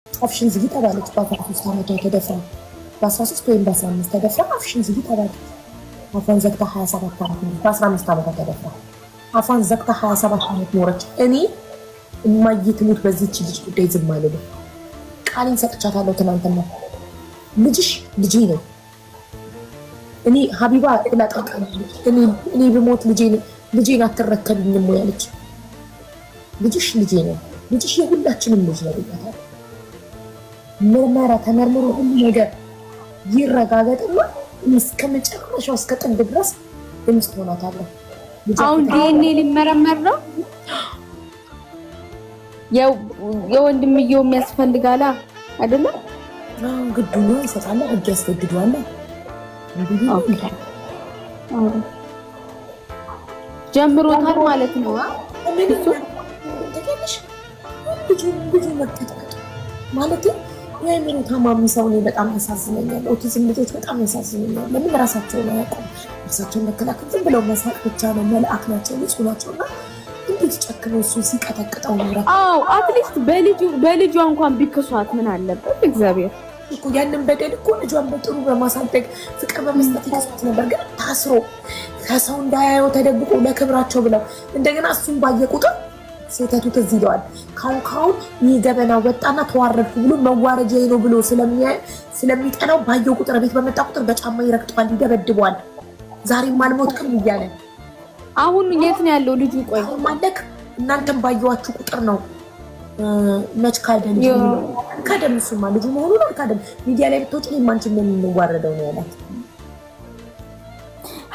አፍሽን ዝጊ ተባለች። በ13 ዓመቷ ተደፍራ፣ በ13 ወይም በ15 ተደፍራ አፍሽን ዝጊ ተባለች። አፏን ዘግታ 27 ዓመት ኖረች። በ15 ዓመቷ ተደፍራ አፏን ዘግታ 27 ዓመት ኖረች። እኔ እማዬ ትሙት በዚህች ልጅ ጉዳይ ዝም አልልም። ቃሌን ሰጥቻታለሁ ትናንትና። ልጅሽ ልጄ ነው። እኔ ሀቢባ ብላ ጠርቃለች። እኔ ብሞት ልጄን አትረከብኝም ወይ አለች። ልጅሽ ልጄ ነው። ልጅሽ የሁላችንም ልጅ ነው ብያታለሁ። ምርመራ ተመርምሮ ሁሉ ነገር ይረጋገጥና እስከ መጨረሻው እስከ ጥግ ድረስ ሚስት ሆናታለሁ። አሁን ዲኤንኤ ሊመረመር ነው። የወንድምየው የሚያስፈልጋላ አይደለም? ግዱ ነው ይሰጣል። ህግ ያስገድደዋል። ጀምሮታል ማለት ነው። ልጁ መቀጥቀጥ ማለት የአእምሮ ታማሚ ሰው እኔ በጣም ያሳዝነኛል። ኦቲዝም ልጆች በጣም ያሳዝኑኛል። ለምን ራሳቸውን አያውቁም። ራሳቸውን መከላከል ዝም ብለው መሳቅ ብቻ ነው። መልአክ ናቸው፣ ንጹህ ናቸው እና እንዴት ጨክነው እሱን ሲቀጠቅጠው ኖረ። አዎ፣ at least በልጇ እንኳን ቢክሷት ምን አለበት? እግዚአብሔር እኮ ያንን በደል እኮ ልጇን በጥሩ በማሳደግ ፍቅር በመስጠት ይከሷት ነበር። ግን ታስሮ ከሰው እንዳያየው ተደብቆ ለክብራቸው ብለው እንደገና እሱን ባየ ቁጥር ስህተቱ ትዝ ይለዋል። ካሁን ካሁን ይህ ገበና ወጣና ተዋረድኩ ብሎ መዋረጃ ነው ብሎ ስለሚጠላው ባየው ቁጥር ቤት በመጣ ቁጥር በጫማ ይረግጠዋል፣ ይደበድበዋል። ዛሬም አልሞትክም እያለ። አሁን የት ነው ያለው ልጁ? ቆይ። አለክ እናንተም ባየዋችሁ ቁጥር ነው። መች ካደ ልጁ? ካደም እሱማ ልጁ መሆኑን አልካደም። ሚዲያ ላይ ብትወጪ እኔም አንቺም የምንዋረደው ነው ያላት።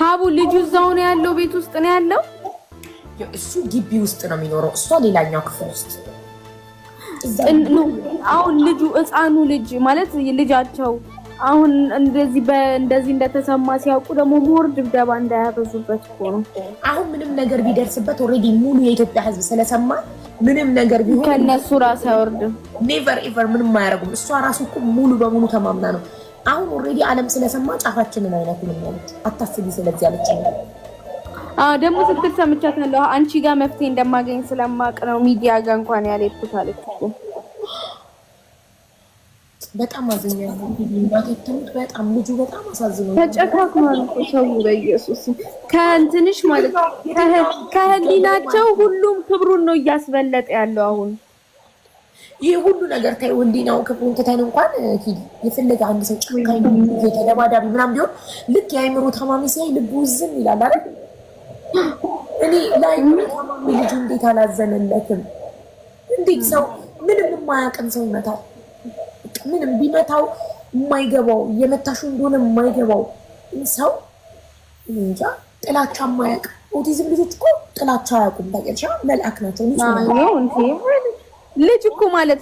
ሀቡ፣ ልጁ እዛው ነው ያለው፣ ቤት ውስጥ ነው ያለው። እሱ ግቢ ውስጥ ነው የሚኖረው፣ እሷ ሌላኛው ክፍል ውስጥ። አሁን ልጁ፣ ህፃኑ ልጅ ማለት ልጃቸው አሁን እንደዚህ እንደዚህ እንደተሰማ ሲያውቁ ደግሞ more ድብደባ እንዳያበዙበት እኮ ነው። አሁን ምንም ነገር ቢደርስበት already ሙሉ የኢትዮጵያ ሕዝብ ስለሰማ ምንም ነገር ቢሆን ከነሱ ራስ አይወርድም። Never ever ምንም አያደርጉም። እሷ ራሱ እኮ ሙሉ በሙሉ ተማምና ነው። አሁን already ዓለም ስለሰማ ጫፋችንን አይነኩንም ያለች፣ አታስቢ ስለዚህ ያለች ነው። አዎ፣ ደግሞ ስትል ሰምቻታለሁ። አንቺ ጋር መፍትሄ እንደማገኝ ስለማቅ ነው ሚዲያ ጋር እንኳን ያልሄድኩት አለች እኮ። በጣም አዝኛለሁ። እናቴ ትሙት በጣም ልጁ በጣም አሳዝኖኛል። ተጨካክኗል እኮ ሰው በኢየሱስ ከእንትንሽ ማለት ከህሊናቸው ሁሉም ክብሩን ነው እያስበለጠ ያለው አሁን። ይህ ሁሉ ነገር ተይው፣ ህሊናው ክብሩን ትተን እንኳን ሂድ የፈለገ አንድ ሰው ጨካኝ ተደባዳቢ ምናምን ቢሆን ልክ የአእምሮ ታማሚ ሲያይ ልቡ ዝም ይላል አይደል? እኔ ለአእምሮ ታማሚ ልጁ እንዴት አላዘነለትም? እንዴት ሰው ምንም የማያውቅን ሰው ይመታል? ምንም ቢመታው የማይገባው፣ እየመታሹ እንደሆነ የማይገባው ሰው፣ እንጃ፣ ጥላቻ የማያውቅ። ኦቲዝም ልጆች እኮ ጥላቻ አያውቁም። ታውቂያለሽ? መልአክ ናቸው። ልጅ እኮ ማለት